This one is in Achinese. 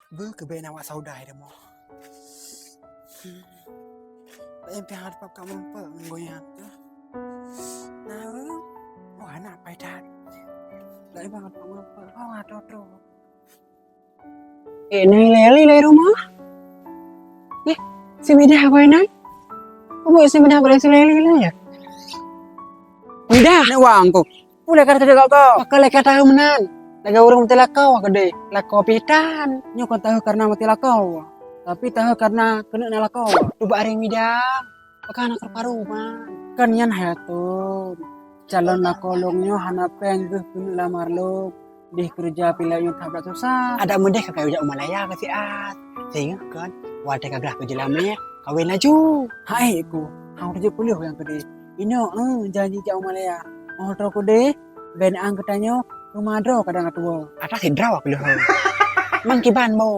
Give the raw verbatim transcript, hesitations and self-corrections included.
Beukeubena wak sauda hai rumoh. Laén pih hana pap kamoe peuet ngon goyang tu. Nah, wah, hana pai that. Laén pih hana pap kamoe peuet. Oh, aduh, aduh. Eh, nang lé-lé lé rumoh? Eh, si Midah kau nang? Kau buat si Midah berhasil lé-lé ya? Midah. Ni wang kau. Uleh ka teudeuk kau. Pakon lé ka tahu meunan. Lagèe ureueng meuteulakau keudeh. Lakau pih tan. Nyoe kon tahu karena meuteulakau. Tapi tahu karena keuneuk na lakau. Tuba areng Midah. Pakon hana karu-karu, man. Kan nyan hai atôn. Calon lakau lôn nyoe hana péng geuh keuneuk lamar lôn. Deh keureuja pih lagèe nyoe that brat susah. Adak meudeh ka kayue jak u Malaya keu siat. Sehingga kon, watèe ka glah keu jeulamèe, kawen laju. Hai ku, hana teupeuleueh nyang keudeh. Inoe, eh, janji jak u Malaya. Oh, troh keudeh, ben ang geutanyoe, teuma droe kadang atuwoe. Atra sidroe keuleuh. Man kiban, Bo.